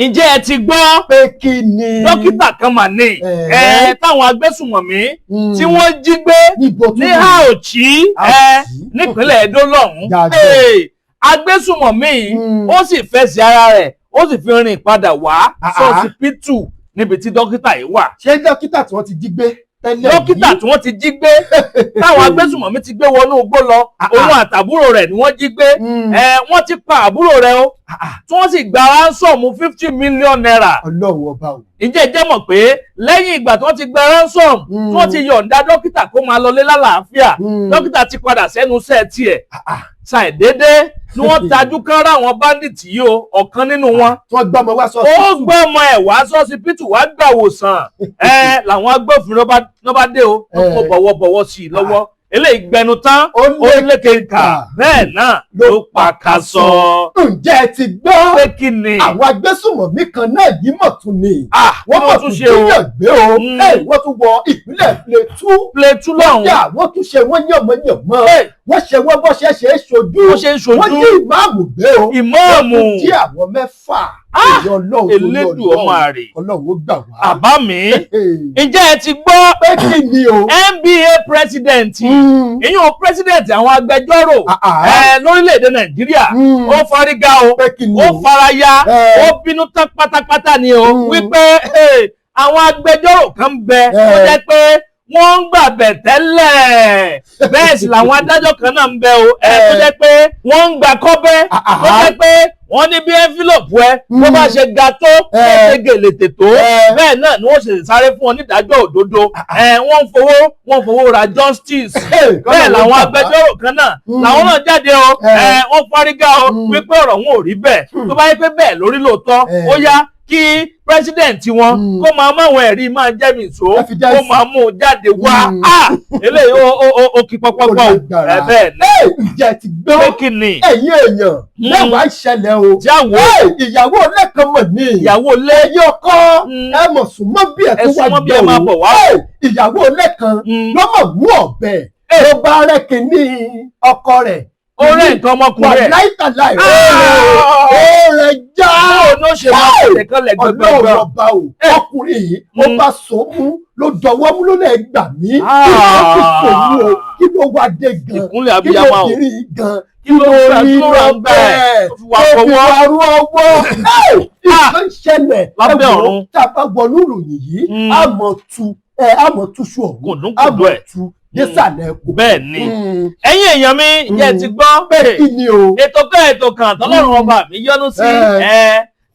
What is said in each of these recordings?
Ǹjẹ́ ẹ ti gbọ́? Pé kí ni? Dókítà kan mà ní ẹ táwọn agbésùmọ̀mí tí wọ́n jí gbé Níbo tún ní ni? Auchi ẹ Auchi. nípínlẹ̀ Edo lọ́hùn-ún. Gàgà. Hey, agbésùmọ̀mí yìí, ó sì fẹsẹ̀ ara rẹ̀, ó sì fi rìn padà wá sọ́sibítù níbi tí dókítà yìí wà. Ṣé dókítà tí wọ́n ti jí gbé tẹ́lẹ̀ Dókítà yìí? tí wọ́n ti jí gbé, táwọn agbésùmọ̀mí ti gbé wọnú igbó lọ, òun àtàbúrò rẹ̀ ni wọ́n jí gbé. Ẹ wọ́n ti pa àbúrò rẹ̀ o, tí wọ́n sì gba ransom ₦50 million. Ọlọ́run ọba o. Ǹjẹ́ ẹ jẹ́ mọ̀ pé lẹ́yìn ìgbà tí wọ́n ti gba ransom, tí wọ́n ti yọ̀ǹda dókítà kó máa lọlé lálàáfíà, dókítà ti padà sẹ́nu iṣẹ́ tiẹ̀, ṣàìdédé ni wọ́n tajú kán ráwọn bandit yìí o. Ọ̀kan nínú wọn, Tí wọ́n gbọ́mọ wá sọ. ó gbọ́mọ ẹ̀ wá sọ́sibítù wá gbà wòsàn ẹ làwọn agbófinró bá dé o, wọ́n kó bọ̀wọ̀bọ̀wọ̀ sí i lọ́wọ́. Eléyìí gbẹnu tán, Ó ó lékeka, bẹ́ẹ̀ náà ló pa ká sọ. Ǹjẹ́ ẹ ti gbọ́? Pé kí ni? Àwọn agbésùmọ̀mí kan náà yìí mọ̀ tún ni. Ah, Wọ́n kí mọ̀ wọ́n tún tún ṣe o? jíyàn gbé o. Ẹ wọ́n tún wọ ìpínlẹ̀ Plateau. Plateau lọ́hùn. Kódà wọ́n tún ṣe wọ́n yànmọ́yànmọ́. Wọ́n ṣe wọ́n bọ́ ṣe ṣe é ṣojú. Bó ṣe ń Wọ́n ṣojú. jí ìmáàmù gbé o. Ìmáàmù. Wọ́n tún jí àwọn mẹ́fà. Èyí Ọlọ́run tó ní. Elédùn ọmọ àrè. Ọlọ́run ó gbà wá. Àbá mi. Ǹjẹ́ ẹ ti gbọ́? Pé kí ni o? NBA president, ìyún president àwọn agbẹjọ́rò lórílẹ̀‐èdè Nàìjíríà, ó fárígá o. Pé kí ni Ó o? faraya, ó bínú tán pátápátá ni o, wípé àwọn agbẹjọ́rò kan ń bẹ tó jẹ́ pé wọ́n ń gbàbẹ̀ tẹ́lẹ̀, bẹ́ẹ̀ sì làwọn adájọ́ kan náà ń bẹ o tó jẹ́ pé wọ́n ń gbà kọ́bẹ́, tó jẹ́ pé wọ́n ní bí envelope ẹ bó bá ṣe ga tó, bó ṣe gèlètè tó, bẹ́ẹ̀ náà ni wọ́n ṣe sáré fún ọ nídàájọ́ òdodo. Wọ́n ń fowó ra justice. Bẹ́ẹ̀ làwọn agbẹjọ́rò kan náà làwọn náà jáde o. Wọ́n fárígá o wípé ọ̀rọ̀ wọn ò rí bẹ́ẹ̀. Tó bá yẹ pé bẹ́ẹ̀ lórí lóòótọ́, ó yá, kí president wọn kó máa máwọn ẹ̀rí máa jẹ́ mi ìṣó, Evidence. kó máa mú un jáde wá. Ah, eléyìí ó kí pọ́pọ́pọ́ o. Ó lágbára. Ẹ bẹ́ẹ̀ ni. Ǹjẹ́ ẹ ti gbọ́? Pé kí ni? Ẹ̀yin èèyàn, mẹ́wàá ìṣẹ̀lẹ̀ o. Jáwó. Hey, ìyàwó lẹ́kan mọ̀ ní. Ìyàwó lé. Ẹ̀yin ọkọ, ẹ mọ̀ sún mọ́ bí ẹ̀ Ẹ tó wá súnmọ́ bí ẹ máa gbọ́ bọ̀ o. wá. Hey, ìyàwó lẹ́kan ló mọ̀ mú ọ̀bẹ ló bá rẹ́ kínní ọkọ rẹ̀. Ó rẹ́ nǹkan ọmọkùnrin rẹ̀. Wàláìtàláì, Ah! ó rẹ̀ já. Báwo ni ó ṣe máa tẹ̀lé kan lẹ̀ Ọlọ́run gbẹgbẹgbẹ? ọba o. Ọkùnrin yìí, ó bá so mú, ló dọwọ́ mú, ló lè gbà mí. Ah! Kí ló ti fòun o? Kí ló wá dé gan? Ìkúnlẹ̀ Kí ló abiyamọ o. kiri gan? Kí ló Kí fẹ́ ló rí tó rà lọ ń bẹ́ẹ̀ bẹ́ẹ̀ tó fi wá tó fi fọwọ́? wá rú ọwọ́? Nǹkan ṣẹlẹ̀. Lábẹ́ Ẹ wò ó, ọ̀run. tá a bá wọnú ìròyìn yìí, a mọ̀ tu ẹ, a mọ̀ túṣu ọ̀hún, a Kùdùnkùdù mọ̀ ẹ̀. tu désàlẹ̀ kò. Bẹ́ẹ̀ ni. Ẹ̀yin èèyàn mi, ǹjẹ́ ẹ ti gbọ́? Pé kí ni o? Ètò kan, ètò kan tọ́lọ́run ọba mi yọ́nú sí.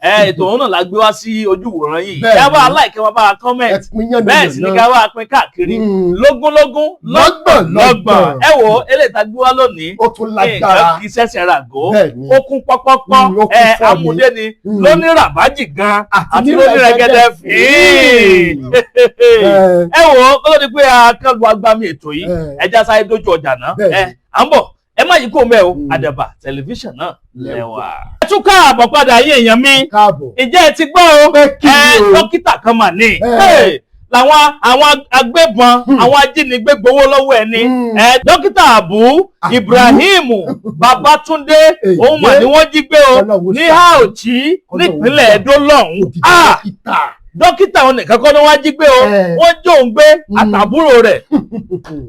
Ẹ ètò òun náà la gbé wá sí ojú ìwòran yìí. Ẹ bá like, ẹ bá comment, Ẹ pín yànnà. bẹ́ẹ̀ sì ni ká bá pín káàkiri lógúnlógún, lọ́gbọ̀n lọ́gbọ̀n. Ẹ wo eléyìí tá a gbé wá lónìí, Ó tún lágbára. nǹkan kì í ṣẹ̀ṣẹ̀ ràgó. Bẹ́ẹ̀ ni. Ó kún pọ́pọ́pọ́. Ó kún Ẹ fọ́ ni. amúdé ni lóní ràbájì gan àti ní lóní rẹ̀gẹ̀dẹ̀ fíì. Ẹ wo, kó ló di pé a kán lu agbami ètò yìí, ẹ já sáré dójú ọjà náà. Ẹ à ń bọ̀, ẹ má yí kó mẹ́ o. Àdàbà Tẹlifíṣàn náà lẹ́wà. Ẹ tún káàbọ̀ padà yín èèyàn mi. Káàbọ̀. Ǹjẹ́ ẹ ti gbọ́ o? Pé kí Ẹ ni o? dókítà kan mà ní. Hey, làwọn àwọn agbébọn, àwọn ajínigbé gbowó lọ́wọ́ ẹni. Ẹ dókítà Abu Abu. Ibrahim Babatunde, Èyí. òun mà ní wọ́n jí gbé o Ọlọ́run ní ṣàánú. Auchi Ọlọ́run nípínlẹ̀ ṣàánú. Ẹdó lọ́hùn-ún. Òdìdí Ah, dókítà. Dókítà òun nìkan kọ́ ni wọ́n jí gbé o. Wọ́n jó òun gbé àtàbúrò rẹ̀.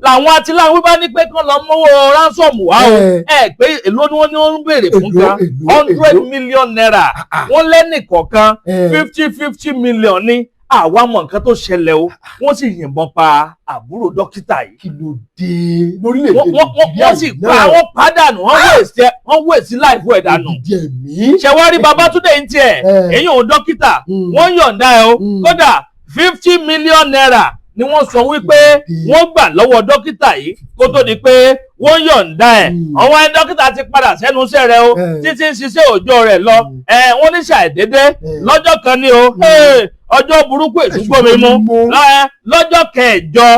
Làwọn atiláwí bá ní pé kán lọ mówó ransom wá o. Ẹ pé èló ni wọ́n ní wọ́n ń béèrè fún Èló, gan? èló, hundred èló? million naira. Wọ́n lẹ́nì kọ̀ọ̀kan 50-50 million ní. Àwa mọ̀ nǹkan tó ṣẹlẹ̀ o, wọ́n sì yìnbọn pa àbúrò dókítà yìí. Kí ló dé lórílẹ̀‐èdè Wọ́n Nàìjíríà sì yìí pa náà? wọ́n pàdánù, wọ́n wèsì láìfún ẹ̀ dànù. Òdìdí ẹ̀mí. Ṣe wá rí Babátúndé ń tiẹ̀, èyí òun dókítà, wọ́n yọ̀ǹda ẹ̀ o. Kódà ₦50 million ni wọ́n sọ wípé wọ́n gbà lọ́wọ́ dókítà yìí kó tó di pé wọ́n yọ̀ǹda ẹ̀. Àwọn ẹni dókítà ti padà sẹ́nu iṣẹ́ rẹ̀ o, títí ń ṣiṣẹ́ òòjọ́ rẹ̀ lọ. Ẹ wọ́n ní ṣàìdédé lọ́jọ́ kan ní o. Hey, ọjọ́ burúkú èṣù gbómi mu lọ́jọ́ kẹjọ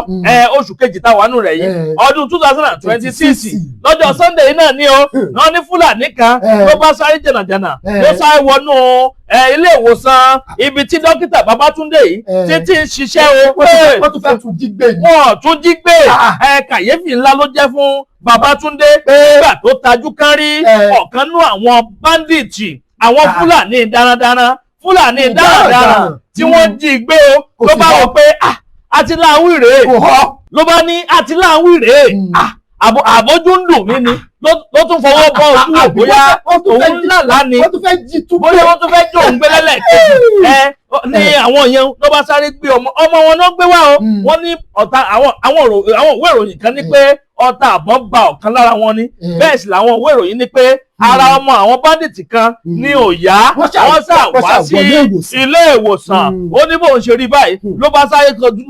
oṣù kejì táwa nù rẹ̀ yìí, ọdún 2026, lọ́jọ́ Sunday yìí náà ní o. Wọ́n ní Fúlàní kan ló bá sáré jẹ̀nàjẹ̀nà, ló sáré wọnú ilé ìwòsàn ibi tí dókítà Babátúndé yìí títí ń ṣiṣẹ́ o. Wọ́n tún fẹ́ tún jí gbé ni. Wọn tún jí gbé. Ah. Ẹ kàyéfì ńlá ló jẹ́ fún Babátúndé nígbà tó tajú kán rí ọ̀kan nú àwọn bandits, àwọn Ah. Fúlàní darandaran. Fúlàní darandaran tí wọ́n jí gbé o. Kò Ló sì bá họ. wọ pé ah, àtìláwí rèé. Kò họ. Ló bá ní àtìláwí rèé. Ah, àbójú ń dùn mí ni. Ló tún fọwọ́ bọ́ ojú wò bóyá Wọ́n tún fẹ́ òun lálàá ni, wọ́n tún fẹ́ jí tú. bóyá wọ́n tún fẹ́ jó òun gbé lẹ́lẹ́kejì. Ẹ ní àwọn yẹn ló bá sáré gbé ọmọ wọn náà gbé wá o. Wọ́n ní ọ̀tá àwọn ìwé ìròyìn kan ní pé ọta àbọ̀n ba ọ̀kan lára wọn ni. Bẹ́ẹ̀ sì làwọn ìwé ìròyìn ní pé ara ọmọ àwọn bandit kan ní ò yá. Wọ́n Wọ́n sà wọ́n wá ṣà sí wọlé ìwòsàn. ilé ìwòsàn. Ó ní bóun ṣe rí báyìí, ló bá sáré kọjú,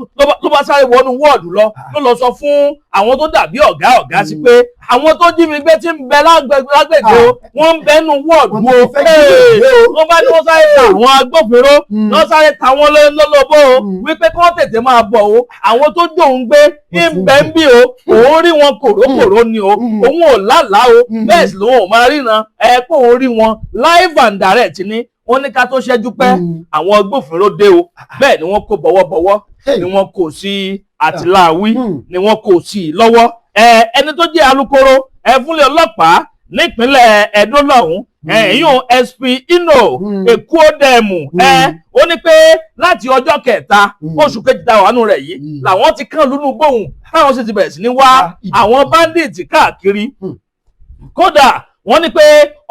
ló bá sáré wọnú wọ́ọ̀dù lọ, ló lọ sọ fún àwọn tó dàbí ọ̀gá ọ̀gá sí pé àwọn tó jí mi gbé tí ń bẹ lágbègbè o, wọ́n ń bẹnu wọ́ọ̀dù Wọ́n o. tún fẹ́ jí mi gbé o. Wọ́n bá ní wọ́n sáré ta àwọn agbófinró, wọ́n sáré ta wọ́n lólobó o wípé kí wọ́n tètè máa bọ̀ o, àwọn tó jóun gbé ń bẹ ń bí o, òun rí wọn kòrókòró ni o, òun ò lálàá o, bẹ́ẹ̀ sì lòun ò máa ríran ẹ pé òun rí wọn live and direct ni. Wọ́n ní ká tó ṣẹ́jú pẹ́, àwọn agbófinró dé o. Bẹ́ẹ̀ ni wọ́n kó bọ̀wọ́bọ̀wọ́ ni wọ́n kò sí àtìláàwí ni wọ́n kò sí i lọ́wọ́. Ẹni tó jẹ́ alukoro ẹ fúnlẹ̀ ọlọ́pàá nípínlẹ̀ Ẹdó lọ́hùn, ẹ̀yìn SP Ino Ekuodemu, ẹ ó ní pé láti ọjọ́ kẹta oṣù kejì tá a wà nù rẹ̀ yìí làwọn ti kàn lónú gbóhùn, táwọn sì ti bẹ̀rẹ̀ sí ní wá àwọn bandits káàkiri. Kódà wọ́n ní pé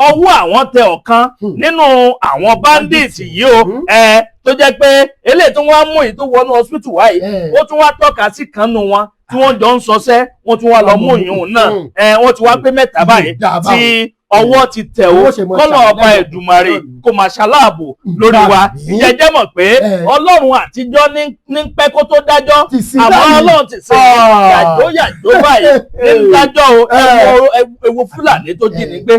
ọwọ́ àwọn tẹ ọ̀kan nínú àwọn bandits yìí o, ẹ tó jẹ́ pé eléyìí tó wá mú èyí tó wọnú hospital wáyé, ó tún wá tọ́ka sí kan nù wọn tí wọ́n jọ ń sọsẹ́. Wọ́n tún wá lọ mú ìyún náà. Ẹ wọ́n ti wá pé mẹ́ta báyìí Dáa báwọn. tí ọwọ́ ti tẹ̀ o. Wọ́n ṣe mọ Kọ́lọ̀ ọba ṣàlàyé Èdùmàrè náà. kó máa ṣaláàbò lórí wa. Àmín. Jẹjẹ mọ̀ pé Ọlọ́run àtijọ́ ní pẹ́ kó tó dájọ́, Ti sí àmọ́ báyìí. Ọlọ́run ti ṣe yàjó yàjó báyìí ní dájọ́ o. Ẹ wo Fúlàní tó jí ni gbé,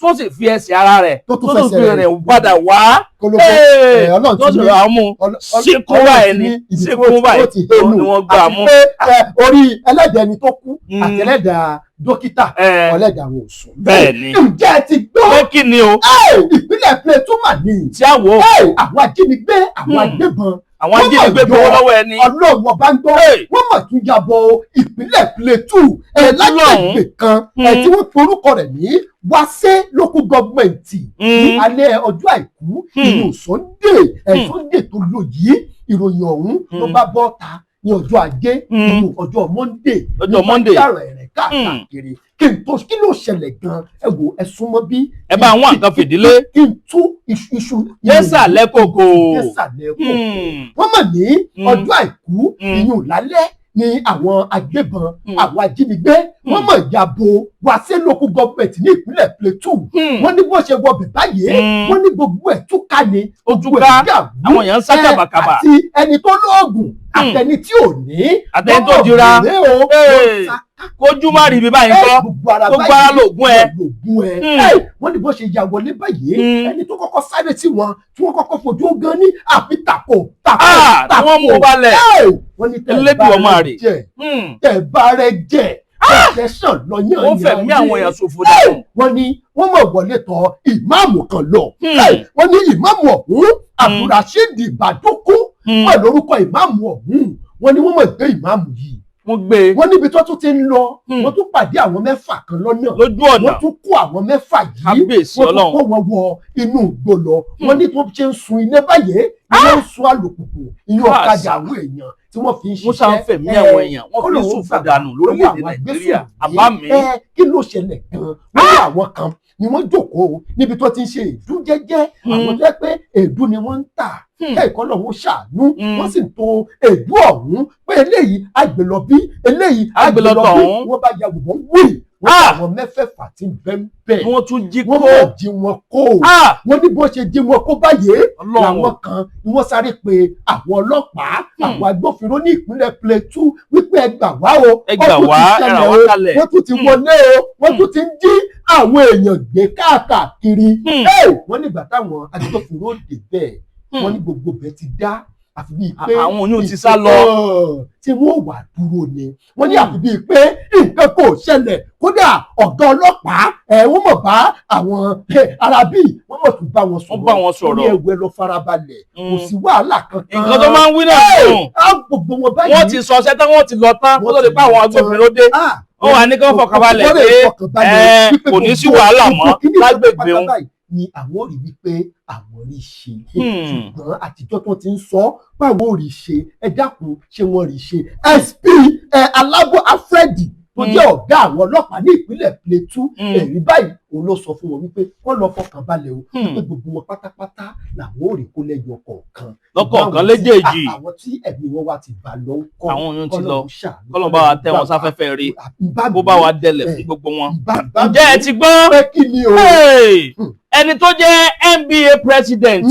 tó sì fi ẹsẹ̀ ara rẹ̀ Tó tún tó tún fẹsẹ̀ fi rẹ̀ rìn padà wá. Kólóbó. Ee, Ọlọ́run tó ti sì ní rà á mú síkú báyìí ni, ibi tí síkú báyìí ó ti hénu. ni wọ́n gbà Àti mú. pé orí ẹlẹ́dàá ẹni tó kú àti ẹlẹ́dàá dókítà, ẹlẹ́dàá wọn ò sùn. Bẹ́ẹ̀ ni. Ǹjẹ́ ẹ ti gbọ́? Pé kí ni o? Ìpínlẹ̀ Plateau mà ní. Tí a wò ó. Àwọn ajínigbé, àwọn agbébọn, Àwọn wọ́n ajínigbé mọ̀ gbowó yọ lọ́wọ́ ẹni. Ọlọ́run ọba ń gbọ́. Wọ́n mọ̀ tún ya bọ ìpínlẹ̀ Plateau ẹ̀ Plateau lágbègbè kan ẹ̀ lọ́hùn. tí wọ́n forúkọ rẹ̀ ní Wase local government ní alẹ́ ọjọ́ àìkú, ìlú Sunday ẹ̀ Sunday tó lò yìí. Ìròyìn ọ̀hún ló bá bọ́ ta ní ọjọ́ ajé, nínú ọjọ́ Monday. Ọjọ́ Monday. Yàrá ẹ̀rẹ̀ káàkiri kí n tó, kí ló ṣẹlẹ̀ gan? Ẹ wo, ẹ súnmọ́ bí. Ẹ bá àwọn nǹkan fìdílé. Kí n tú iṣu iṣu. Désàlẹ̀ kòkò. Désàlẹ̀ kòkò. Wọ́n mọ̀ ní ọjọ́ àìkú, ìyún lálẹ́, ni àwọn agbébọn, àwọn ajínigbé, wọ́n mọ̀ ya bo Wase local government ní ìpínlẹ̀ Plateau. Wọ́n ní bó ṣe wọbẹ̀ báyìí, wọ́n ní gbogbo ẹ̀ túká ni. Ó Gbogbo túká. ẹ̀ dàrú. Àwọn èèyàn ń sá kàbàkàbà. Àti ẹni tó lóògùn, àtẹni tí ò ní, Àtẹni tó wọ́n mọ̀ dira. wéré o, wọ́n sá Kójú má rí ibi báyìí kọ́. gbogbo ara Gbogbo ara lògùn ẹ. Lògùn ẹ. Wọ́n ní bó ṣe ya wọlé báyìí, ẹni tó kọ́kọ́ sáré sí wọn, tí wọ́n kọ́kọ́ fojú gan ní àfi tàkò tàkò Ah, tí tàkò. wọ́n mú balẹ̀. Wọ́n ní tẹ̀ Elédùn bá ọmọ rẹ àrè. jẹ, tẹ̀ bá rẹ jẹ, tẹ̀sán lọ́yàn. Wọ́n fẹ̀mí àwọn èèyàn ṣòfò dànù. Wọ́n ní wọ́n mọ̀ wọlé tọ̀ ìmáàmù kan lọ. Wọ́n ní ìmáàmù ọ̀hún, Abdulrasheed Badoko pẹ̀lú orúkọ ìmáàmù ọ̀hún. Wọ́n ní wọ́n mọ̀ gbé ìmáàmù yìí. Wọ́n gbé e. Wọ́n níbi tó tún ti ń lọ, Hmm. wọ́n tún pàdé àwọn mẹ́fà kan lọ́nà. Lójú ọ̀nà. Wọ́n tún kó àwọn mẹ́fà yìí. Kábíyèsí Wọ́n tún Ọlọ́run. kó wọn wọ inú igbó lọ. Wọ́n ní tó ṣe ń sun ilé báyìí ni wọ́n ń sun alùpùpù, ìyẹn ọ̀kadà àwọn èèyàn tí wọ́n fi ń ṣiṣẹ́. Wọ́n ṣáà ń fẹ̀mí àwọn èèyàn, wọ́n fi ń ṣòfò dànù lórílẹ̀‐èdè Nàìjíríà. Àbá mi. Kí ló ṣẹlẹ̀ gan-an? Wọ́n ní àwọn kan ni wọ́n jókòó níbi tó ti ń ṣe èédú jẹ́jẹ́, àwọn tó yẹ pé èédú ni wọ́n ń tà. Kẹ́ẹ̀kọ́ lọ́wọ́ ṣàánú. Wọ́n sì ń to èédú ọ̀hún pé eléyìí àgbélọ́bí, eléyìí Àgbélọ́tọ̀ àgbélọ́bí. ọ̀hún. Wọ́n bá ya wọ́n wí, wọ́n Ah! àwọn mẹ́fẹ̀ẹ̀fà tí ń bẹ́ ń bẹ̀. Wọ́n tún jí Wọ́n kó. mọ̀ jí wọn kó. Ah! Wọ́n ní bó ṣe jí wọn kó báyìí, Ọlọ́run. làwọn kan ni wọ́n sáré pe àwọn ọlọ́pàá, àwọn agbófinró ní ìpínlẹ̀ Plateau wípé ẹ gbà wá o, Ẹ gbà ó tún ti wá, ẹ ṣẹlẹ̀ ràn wá o, kalẹ̀. wọ́n tún ti wọlé o, wọ́n tún ti ń jí àwọn èèyàn gbé káàkiri. Ẹ́, wọ́n nígbà táwọn agbófinró dé bẹ́ẹ̀, wọ́n ní gbogbo bẹ́ẹ̀ ti dá, àfi bíi pé Àwọn oyún ti sá lọ. Tí wọ́n wà dúró ni. Wọ́n ní àfi bíi pé nǹkan kò ṣẹlẹ̀. Kódà ọ̀gá ọlọ́pàá ẹ̀, wọ́n mọ̀ bá àwọn arábí, wọ́n mọ̀ tún bá wọn sọ̀rọ̀. Wọ́n bá wọn sọ̀rọ̀. Wọ́n ní ẹ̀wẹ̀ lọ farabalẹ̀, kò sí wàhálà kankan. Nǹkan tó máa ń wí náà nù. Á gbogbo wọn báyìí. Wọ́n ti sọ ọṣẹ́ tán, wọ́n ti lọ tán kó tó di pé àwọn agbófinró dé. Ah, Wọ́n wà ní kí wọ́n fọkànbalẹ̀ wọ́n lè pé fọkànbalẹ̀ wípé kò ní sí gbogbo wàhálà mọ́ kíní lágbègbè pátápátá òun. báyìí Ni àwọn ò rí wípé àwọn rí ṣe, ṣùgbọ́n àtijọ́ tó ti ń sọ báwo ò rí ṣe. Ẹ dákun, ṣé wọ́n rí ṣe? SP Alábọ̀ Alfred tó jẹ́ ọ̀gá àwọn ọlọ́pàá ní ìpínlẹ̀ Plateau, èrí báyìí òun ló sọ fún wọn wípé wọ́n lọ fọkàn balẹ̀ o, wípé gbogbo wọn pátápátá làwọn ò rí kó lẹ́yọ kọ̀ọ̀kan. Lọ́kọ̀ọ̀kan léjèèjì. Àwọn tí ẹ̀mí wọn wá ti bà lọ ń kọ́? Àwọn oyún ti lọ, kọ́lọ́n bá wa tẹ́ wọn sáfẹ́fẹ́ rí, kó bá wa dẹlẹ̀ fún gbogbo wọn. Ǹjẹ́ ẹ ti gbọ́? Pé kí ni o? Ẹni tó jẹ́ NBA president,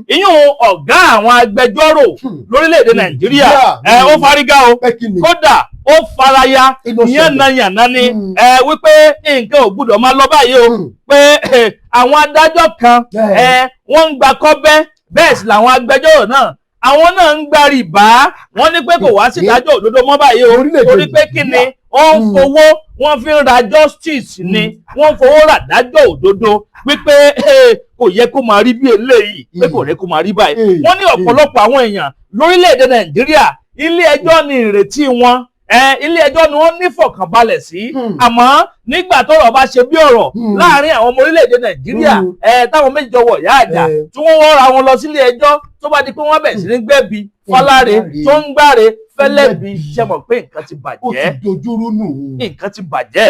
ìyún ọ̀gá àwọn agbẹjọ́rò lórílẹ̀‐èdè Nàìjíríà, ẹ ó fárígá o. Pé kí ni? Kódà ó faraya yánnayànna ni ẹ wípé nǹkan ò gbúdọ̀ máa lọ báyìí o, pé àwọn adájọ́ kan ẹ wọ́n ń gba kọ́bẹ́, bẹ́ẹ̀ sì làwọn agbẹjọ́rò náà, àwọn náà ń gba rìbá. Wọ́n ní pé kò wá sí ìdájọ́ òdodo mọ́ báyìí o, torí pé kí ni, wọ́n ń fowó, wọ́n fi ń ra justice ni, wọ́n ń fowó rà dájọ́ òdodo, wípé kò yẹ kó máa rí bí eléyìí, pé kò yẹ kó máa rí báyìí. Wọ́n ní ọ̀pọ̀lọpọ̀ àwọn èèyàn lórílẹ̀‐èdè Nàìjíríà, ilé ẹjọ́ ni ìrètí wọn, ilé ẹjọ́ ni wọ́n nífọ̀kànbalẹ̀ sí. Àmọ́ nígbà tọ́rọ̀ bá ṣe bí ọ̀rọ̀ láàrin àwọn ọmọ orílẹ̀-èdè Nàìjíríà, táwọn méjì jọ wọ̀ yá àjà, tí wọ́n wọ́ra wọn lọ sílé ẹjọ́, tó bá di pé wọ́n bẹ̀rẹ̀ sí ní gbẹ̀bí fọláre, tó ń gbáre fẹ́lẹ́bí, ṣe mọ̀ pé nǹkan ti bàjẹ́? Ó ti dojúrú nù. Nǹkan ti bàjẹ́.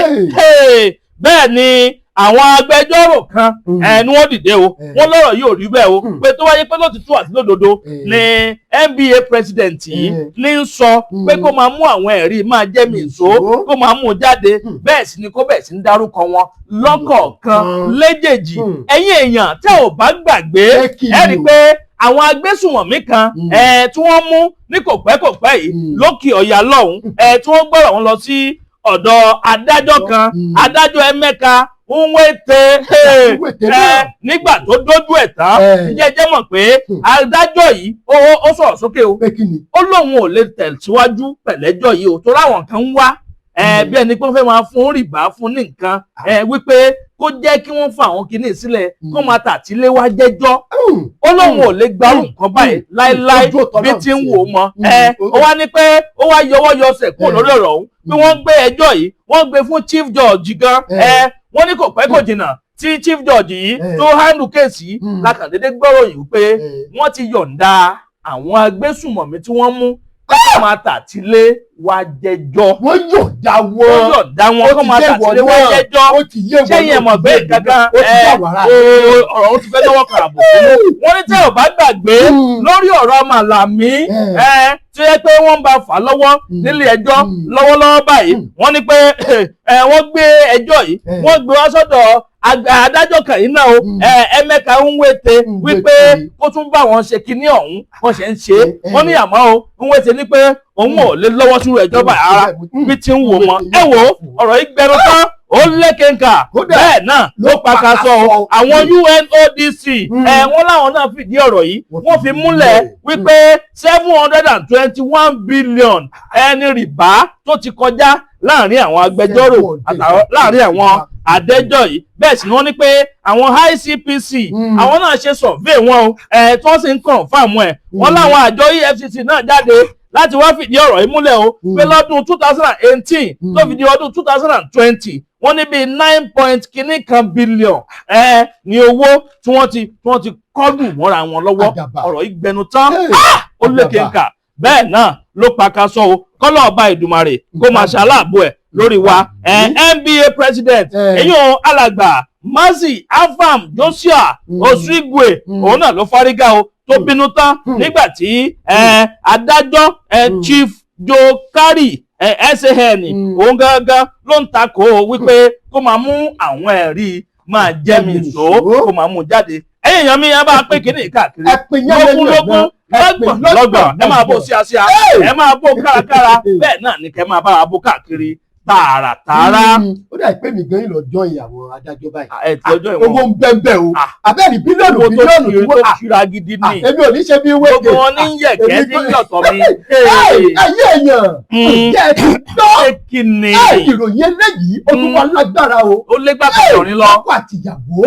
Bẹ́ẹ̀ ni àwọn agbẹjọ́rò kan ẹni wọ́n dìde o, wọ́n lọ́rọ̀ yóò rí bẹ́ẹ̀ o, pé tó wáyé pé lótìtú àti lódodo ni NBA president yìí ní ń sọ pé kó máa mú àwọn ẹ̀rí máa jẹ́ mi ìṣó, kó máa mú un jáde, bẹ́ẹ̀ sì ni kó bẹ́ẹ̀ sì ń dárúkọ wọn lọ́kọ̀ọ̀kan léjèèjì. Ẹ̀yin èèyàn, tẹ́ ò bá gbàgbé, ẹ rí i pé àwọn agbésùnmọ̀mí kan tí wọ́n mú ní kò pẹ́ kò pẹ́ yìí lókè ọ̀yà lọ́hùn, tí wọ́n gbọ́rọ̀ wọn lọ sí ọ̀dọ̀ adájọ́ kan, adájọ́ Emeka Nwite. Nígbà tó dójú ẹ̀ tán, ǹjẹ́ jẹ́ mọ̀ pé adájọ́ yìí ó sọ̀rọ̀ sókè o? Ó lóun ò lè tẹ̀síwájú pẹ̀lẹ́jọ́ yìí o, torí àwọn kan ń wá bí ẹni pé wọ́n fẹ́ máa fún rìbá, fún ní nǹkan, wípé kó jẹ́ kí wọ́n fa àwọn kinní sílẹ̀, kó máa tàtílé wá jẹ́jọ́. Ó lóun ò lè gbarú nǹkan báyìí láéláé bí tí ń wò ó mọ́. Ó wá ní pé ó wá yọwọ́ yọsẹ̀ kúrò lórí ọ̀rọ̀ ọ̀hún, bí wọ́n gbé ẹjọ́ yìí, wọ́n gbé fún chief judge gan. Wọ́n ní kò pẹ́ kò jìnnà tí chief judge yìí tó handle case yìí, lákàndéédé gbọ́rọ̀ yìí pé wọ́n ti yọ̀ǹda àwọn agbésùmọ̀mí tí wọ́n mú kó máa tàtílé wá jẹ́jọ́. Wọ́n yọ̀ǹda wọn. Wọ́n yọ̀ǹda wọn kó máa tàtílé wá jẹ́jọ́. Ṣé yẹn mọ̀ pé kankan ọ̀rọ̀ ó ti fẹ́ lọ́wọ́ kan àbùkù? Wọ́n ní tẹ́ ò bá gbàgbé lórí ọ̀rọ̀ Màlàmí tí ó yẹ pé wọ́n ń bá fà lọ́wọ́ nílé ẹjọ́ lọ́wọ́lọ́wọ́ báyìí, wọ́n ní pé wọ́n gbé ẹjọ́ yìí, wọ́n gbé wá sọ́dọ̀ adájọ́ kan yìí náà o, Emeka Nwite, wípé kó tún bá wọn ṣe kinní ọ̀hún wọ́n ṣe ń ṣe. Wọ́n ní àmọ́ o, Nwite ní pé òun ò lè lọ́wọ́ sírú ẹjọ́ báyìí ara bí ti ń wò mọ́. Ẹ wo ọ̀rọ̀ yìí gbẹnu tán, ó lékenkà, bẹ́ẹ̀ náà ló pàkàṣọ. Àwọn UNODC, ẹ wọ́n láwọn náà fìdí ọ̀rọ̀ yìí, wọ́n fi múlẹ̀ wípé 721 billion ẹni rìbá tó ti kọjá láàrin àwọn agbẹjọ́rò àtàwọn láàrin àwọn adájọ́ yìí. Bẹ́ẹ̀ sì ni wọ́n ní pé àwọn ICPC, àwọn náà ṣe survey wọn o, ẹ̀ tí wọ́n sì ń confirm ẹ̀. Wọ́n láwọn àjọ EFCC náà jáde láti wá fìdí ọ̀rọ̀ yìí múlẹ̀ o, pé lọ́dún 2018 tó fi di ọdún 2020, wọ́n ní bíi nine point kìíní kan billion ẹ ní owó tí wọ́n ti kọ́dù mọ́ra wọn lọ́wọ́. Ọ̀rọ̀ yìí gbẹnu tán, ó lékenkà, bẹ́ẹ̀ náà ló pa ká sọ o. Kọ́lọ́ ọba Ìdùmarè kó máa ṣe aláàbò ẹ̀ lórí wa. NBA president, èyí ò alàgbà Mazi Afam Joshua Osuigwe, òun náà ló fárígá o, tó bínú tán nígbà tí adájọ́ Chief Joe Kari SAN, òun gangan ló ń takò wípé kó máa mú àwọn ẹ̀rí máa jẹ́ mi ìṣó, kó máa mú jáde. Ẹ̀yin èèyàn mi, ẹ bá pé kíní káàkiri lógún lógún, lọ́gbọ̀n lọ́gbọ̀n, ẹ máa bó síasíá, ẹ máa bó kárakára, bẹ́ẹ̀ náà ni kẹ́ máa bá wa bó káàkiri tààràtààrà. Ó dà pé mi gan yìí lọ join àwọn adájọ́ báyìí. Ẹ ti ọjọ́ ìwọ̀n. Owó ń bẹ́ẹ̀ bẹ́ẹ̀ o, abẹ́rẹ́ bílíọ̀nù bílíọ̀nù tí wọ́n tó gidi ni. Èmi ò ní ṣe bí wéke. Gbogbo wọn ní yẹ̀kẹ́ ní yọ̀tọ̀ mi. Ẹ̀yin èèyàn, ǹjẹ́ ẹ ti gbọ́? Kí ni? Ìròyìn eléyìí ó tún wá lágbára o. Ó lé gbàgbọ́ ìròyìn lọ. Ọkọ àtìyàwó,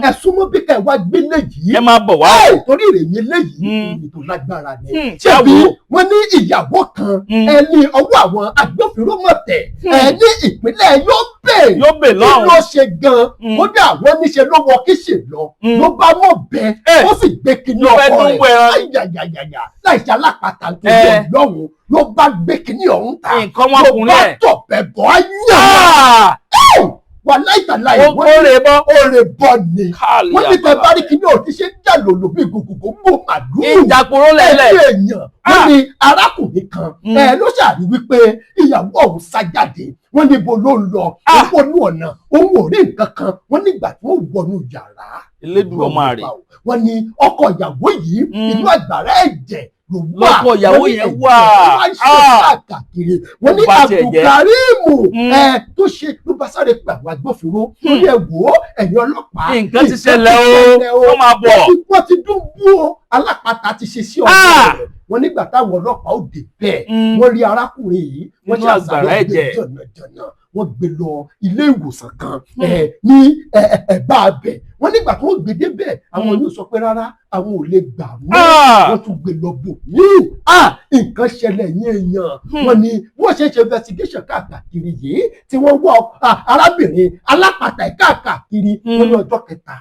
ẹ súnmọ́ bí ká ẹ wá gbé léyìí. Ẹ máa bọ̀ wá. Torí ìròyìn eléyìí, ìròyìn tó lágbára ni. Ṣebí wọ́n ní ìyàwó kan ẹni ọwọ́ àwọn agbófinró mọ̀ tẹ̀ ẹ ní ìpínlẹ̀ Yobe. Yobe. Yobe Kí lọ́hùn. ló ṣe gan? Kódà wọ́n níṣe ló wọ kíṣìn lọ, ló bá mọ̀ bẹ́ẹ̀, ó sì gbé kinní Ló fẹ́ ọkọ dún rẹ̀. wẹran. Ayayayaya, láìsí alápàtà tó yọ lọ́hùn, ló bá gbé kinní ọ̀hún ta, Nǹkan ló ọmọkùnrin bá ẹ̀. tọ̀bẹ̀ bọ́ á yàn. Wà láìtàláì, Ó wọ́n ní rè bọ́. ó rè bọ́ ni. Káàlì Wọ́n ní tẹ àbàlà. bá rí kinní ọ̀hún tí ṣe ń jà lòlò bí gògògò ń bò màlúù. Ìjàpòrò lẹ̀lẹ̀. Ẹ̀yin èèyàn, wọ́n ní arákùnrin kan ẹ ló ṣàrí wípé ìyàwó ọ̀hún sá jáde. Wọ́n ní ibo ló ń lọ? Òun wọnú ọ̀nà, òun ò rí nǹkan kan. Wọ́n nígbà tí wọ́n wọnú yàrá, Elédùn ọmọ rẹ̀. wọ́n ní ọkọ ìyàwó yìí, inú àgbàrá ẹ̀jẹ̀ ló wà. Lọ́kọ ìyàwó Wọ́n ní yẹn ẹ̀jẹ̀ wà. ló wá ń ṣe káàkiri. Wọ́n ní Ó bá tiẹ̀ jẹ́. Abdulkarim ẹ tó ṣe ló bá sáré pè àwọn agbófinró lórí ẹ, wò ó, ẹ̀yin ọlọ́pàá, Nǹkan ti ṣẹlẹ̀ o, wọ́n máa bọ̀. Wọ́n ti dún bú o, alápatà ti ṣe sí ọ̀rọ̀ rẹ̀. Wọ́n nígbà táwọn ọlọ́pàá ò dé bẹ́ẹ̀, wọ́n rí arákùnrin yìí, wọ́n Nínú ṣe àgbàrá àṣàrò gbé ẹ̀jẹ̀. jọ̀nàjọ̀nà, wọ́n gbé lọ ilé ìwòsàn kan ní ẹ̀bá abẹ. Wọ́n nígbà tó gbé débẹ̀, àwọn yóò sọ pé rárá, àwọn ò lè gbà wọ́n. Wọ́n tún gbé lọ bò ní nǹkan ṣẹlẹ̀ yín èèyàn. Wọ́n ní wọ́n ṣe ṣe investigation káàkiri yìí tí wọ́n wọ́ arábìnrin alápàtà yìí káàkiri, wọ́n ní ọjọ́ kẹta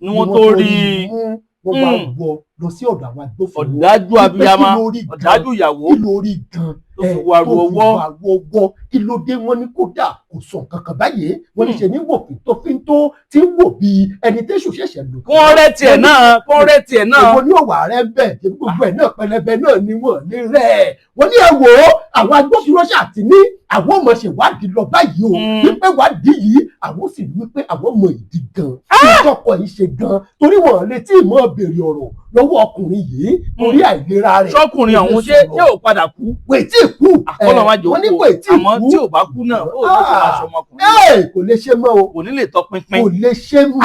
Ni wọ́n tó rí i. mú. Wọ́n wá wọ lọ sí ọ̀dọ̀ àwọn agbófinró Ọ̀dájú wípé abiyamọ, kí ló rí gan, ọ̀dájú ìyàwó. Kí ló rí gan Tó fi wàrú tó fi ọwọ́. wàrú ọwọ́, kí ló dé? Wọ́n ní kódà kò sọ nǹkan kan báyìí. Wọ́n ní ṣe ní wò tó fi ń tó tí ń wò bí ẹni tẹ́sù ṣẹ̀ṣẹ̀ lò. Kí wọ́n rẹ́ tiẹ̀ náà, kí wọ́n rẹ́ tiẹ̀ náà. Èwo ní òwà rẹ bẹ́ẹ̀ tí gbogbo ẹ̀ náà pẹlẹbẹ náà ni wọ́n ní rẹ̀? Wọ́n ní ẹ wò ó, àwọn agbófinró ṣàtì ní àwọn ọmọ ṣèwádìí lọ báyìí o, wípé wádìí yìí, àwọn sì rí wípé àwọn mọ ìdí gan ìtọ́kọ yìí ṣe gan, torí wọn lè tí ì mọ béèrè ọ̀rọ̀ lọ́wọ́ ọkùnrin yìí torí àìlera rẹ̀. Ṣọ́kùnrin ọ̀hún ṣé ṣé ò padà kú? Kò tí ì kú. Àkọlọ̀ má jò Wọ́n ní kú. kò tí ì Àmọ́ kú. tí ò bá kú náà, ó ló ṣe máa ṣọmọkùnrin. Kò lè ṣe mọ́ o. Kò ní lè tọpinpin. Kò lè ṣe mọ́.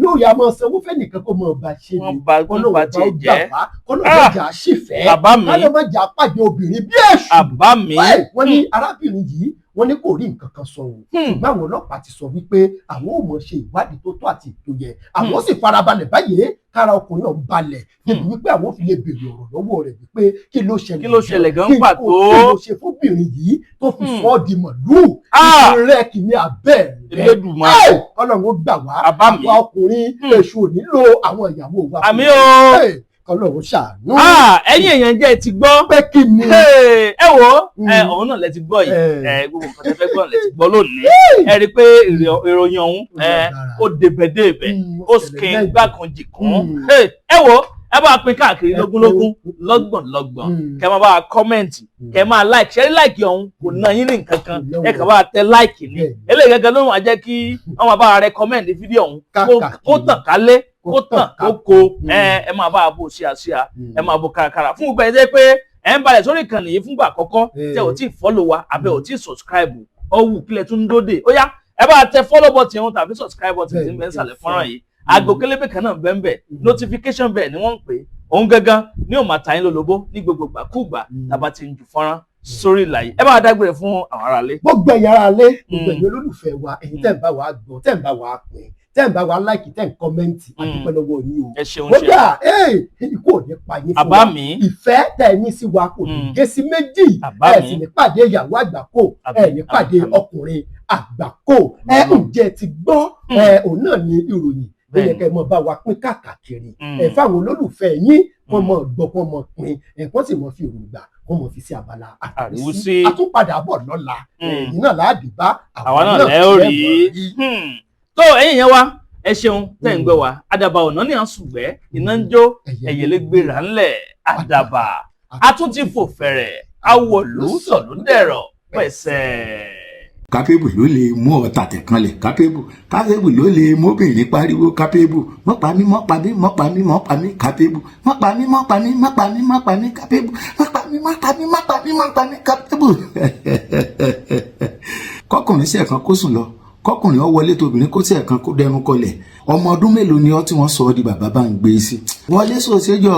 Yóò yá máa sanwó fẹ́nìkan kó mọ̀ bá ṣe ni. Wọ́n ba tiẹ̀ jẹ́. Kọ́lọ́ má jà sífẹ́. Bàbá mi. Kọ́lọ́ má jà pàdé obìnrin bí èṣù. Àbá mi. Wọ́n ní arábìnrin yìí, wọ́n ní kò rí nǹkan kan sọ o, ṣùgbọ́n àwọn ọlọ́pàá ti sọ wípé àwọn ò mọ̀ ṣe ìwádìí tó tó àti tó yẹ, àwọn sì farabalẹ̀ báyìí kára ọkùnrin ọ̀hún balẹ̀ débi wípé àwọn fi lè béèrè ọ̀rọ̀ lọ́wọ́ rẹ̀ wípé kí ló ṣẹlẹ̀, Kí ló ṣẹlẹ̀ gan kí pàtó? Kí ló ṣe fóbìnrin yìí tó fi sọ ọ́ di màlúù rẹ̀ kì ní abẹ́ rẹ̀? Elédùmarè. Kọ́lọ́run ó gbà wá. Àbá mi. Àwa ọkùnrin, èṣù ò nílò àwọn ìyàwó wa. Àmín o. Kọ́lọ́run ṣàánú. Ẹ̀yin èèyàn, jẹ́ ẹ ti gbọ́. Pé kí ni? Ẹ wo ẹ, òun náà lẹ ti gbọ́ yìí. Ẹ gbogbo nǹkan tẹ́ fẹ́ gbọ́ lẹ ti gbọ́ lónìí. Ẹ rí i pé ìròyìn ọ̀hún ẹ, ó débẹ̀débẹ̀, ó skin gbàkan jìkún. Ẹ wo, ẹ bá pín káàkiri lógúnlógún, lọ́gbọ̀nlọ́gbọ̀n, kẹ máa bá a comment, kẹ máa like. Ṣe like ọ̀hún kò ná yín ní nǹkan kan, ẹ kàn bá a tẹ like ní eléyìí gẹ́gẹ́ ló máa jẹ́ kí wọ́n máa bá a recommend fídíò ọ̀hún kó tàn kálé, kó tàn kó ẹ máa bá a bó ṣíàṣíà, ẹ máa bó kárakára fún gbogbo ẹ jẹ́ pé ẹ ń balẹ̀ sórí ìkànnì yìí fúngbà àkọ́kọ́, tẹ ò tí ì follow wa àbẹ ò tí ì subscribe ọwù, kílẹ̀ tún ń dóde? Ó yá, ẹ bá tẹ follow button ọ̀hún tàbí subscribe button tí ń bẹ nísàlẹ̀ fọ́nrán yìí. Aago kélébé kan náà bẹ́ẹ̀, notification bell ni wọ́n ń pè é. Òun gangan ní òun máa ta yín lólobó ní gbogbo ìgbàkúùgbà tàbá ti ń ju fọ́nrán sórí ìlà yìí. Ẹ bá dágbére fún àwọn aráalé. Gbogbo ẹ̀yin aráalé, gbogbo ẹ̀yin olólùfẹ́ wa, ẹ̀yin tẹ́ ń bá wa gbọ́, tẹ́ ń bá wa pín, tẹ́ ń bá wa like, tẹ́ ń comment, àdúpẹ́ lọ́wọ́ yín o. Ẹ ṣeun ṣe. Kódà ikú ò ní pa yín fún Àbá wa. mi. Ìfẹ́ tẹ́ ẹ ní sí wa kò ní gé sí méjì. Àbá Ẹ mi. sì ní pàdé ìyàwó àgbákò, ẹ ní pàdé ọkùnrin àgbákò. Ẹ ǹjẹ́ ti gbọ́? Ẹ òun náà ní ìròyìn ó yẹ kẹ́ ẹ mọ bá wa pín káàkiri ẹ fáwọn olólùfẹ́ yín, kọ́ mọ gbọ́, kọ́ mọ pín ẹ, kọ́ sì mọ fi èròǹgbà, kọ́ mọ fi sí abala àríwísí. Àtúnpadà bọ̀ lọ́la, ẹ̀yin náà láàdì bá. Àwa náà lẹ́ ò rí. Tó ẹ̀yin yẹn wá, ẹ ṣeun tẹ́ ń gbọ́ wa. Àdàbà ọ̀nà ní à ń sùgbẹ́, iná ń jó, ẹ̀yẹ̀lẹ̀ gbéra ńlẹ̀. Àdàbà a tún ti fò fẹ̀rẹ̀, awọ̀lú sọ̀lú dẹ̀rọ̀ pẹ̀sẹ̀. Kápébù ló lè mú ọ tàtẹ̀ kanlẹ̀. Kápébù, kápébù ló lè móbìnrin pariwo. Kápébù, mọ́ pa mí, mọ́ pa mí, mọ́ pa mí, mọ́ pa mí. Kápébù, mọ́ pa mí, mọ́ pa mí, mọ́ pa mí, mọ́ pa mí. Kápébù, mọ́ pa mí, mọ́ pa mí, mọ́ pa mí, mọ́ pa mí. Kápébù. Kọkùnrin sí ẹ̀kan kó sùn lọ, kọkùnrin ó wọlé tóbìnrin kó sí ẹ̀kan kó dẹnu kọlẹ̀. Ọmọ ọdún mélòó ni ọ tí wọ́n sọ ọ́ di bàbá bá ń gbé sí. Wọlé sòṣèjọ,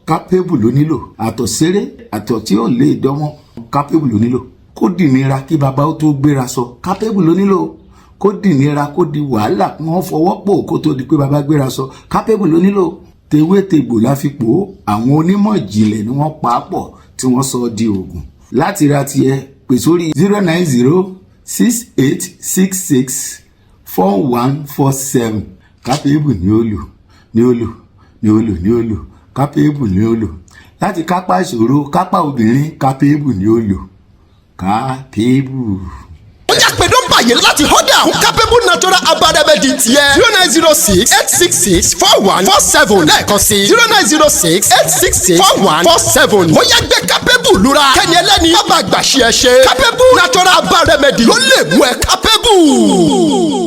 kápébù ló nílò àtọ̀séré, àtọ̀ tí ò lè dánwọ́n. Kápébù ló nílò kó dì nira kí bàbá ó tó gbéra sọ. Kápébù ló nílò kó dì nira, kó di wàhálà, kí wọ́n fọwọ́ pò kó tó di pé bàbá gbéra sọ. Kápébù ló nílò tewétegbò la fi pò ó. Àwọn onímọ̀ ìjìnlẹ̀ ni wọ́n pa á pọ̀ tí wọ́n sọ di oògùn. Láti ra tiẹ̀, pè sórí 090 6866 4147. Capable ni ó lò, ní ó lò, ní ó lò, ní ó lò. Capable ni ó lò láti kápá ìṣòro, kápá obìnrin. Capable ni ó lò, Capable. Ó yá, pé nọ́mbà yìí láti order fún Capable Natural Herbal Remedy tiẹ̀: 09068664147. Lẹ́ẹ̀kan sí: 09068664147. Ó yá, gbé Capable lura, kẹ́ni ẹlẹ́ni má bàa gbà ṣe ẹ ṣe. Capable Natural Herbal Remedy ló lè mú ẹ capable.